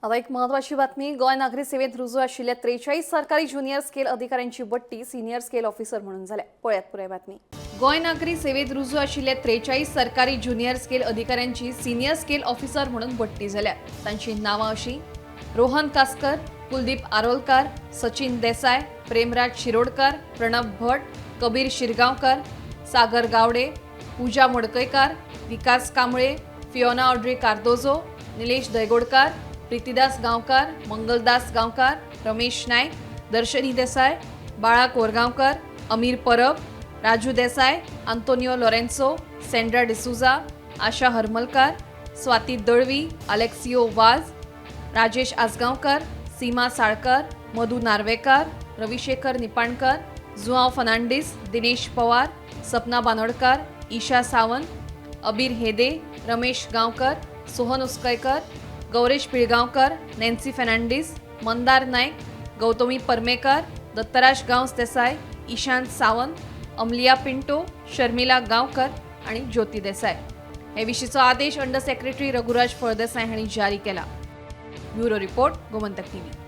आता एक महत्वाची बातमी. गोंय नागरी सेवेत रुजू आशिल्ल्या 43 सरकारी ज्युनियर स्केल अधिकाऱ्यांची बडटी सिनियर स्केल ऑफिसर म्हणून जाल्या. पळयात पुराय बातमी. गोंय नागरी सेवेत रुजू आशिल्ल्या 43 सरकारी ज्युनियर स्केल अधिकाऱ्यांची सिनियर स्केल ऑफिसर म्हणून बडटी जाल्या. तांची नांवां अशी: रोहन कास्कर, कुलदीप आरोलकार, सचिन देसाय, प्रेमराज शिरोडकर, प्रणब भट, कबीर शिरगांवकर, सागर गावडे, पूजा मडकयकार, विकास कांबळे, फियोना ऑड्री कार्दोजो, निलेश दयगोडकार, प्रितीदास गांवकार, मंगलदास गांवकार, रमेश नाईक, दर्शनी देसाय, बाळा कोरगांवकर, अमीर परब, राजू देसाय, आंतोनियो लॉरेन्सो, सेंड्रा डिसुजा, आशा हरमलकार, स्वाती दळवी, अलेक्सियो वाज, राजेश आजगांवकर, सीमा साळकर, मधू नार्वेकर, रविशेखर निपाणकर, जुआव फर्नांडीस, दिनेश पवार, सपना बानोडकर, ईशा सावंत, अबीर हेदे, रमेश गांवकर, सोहन उसकयकर, गौरेश पिळगांवकर, नॅन्सी फर्नांडीस, मंदार नाईक, गौतमी परमेकर, दत्तराज गांवस देसाय, ईशांत सावंत, अमलिया पिंटो, शर्मिला गांवकर आणि ज्योती देसाय. हे विशींचो आदेश अंडर सेक्रेटरी रघुराज फळदेसाय हांणी जारी केला. Bureau report, Gomantak TV.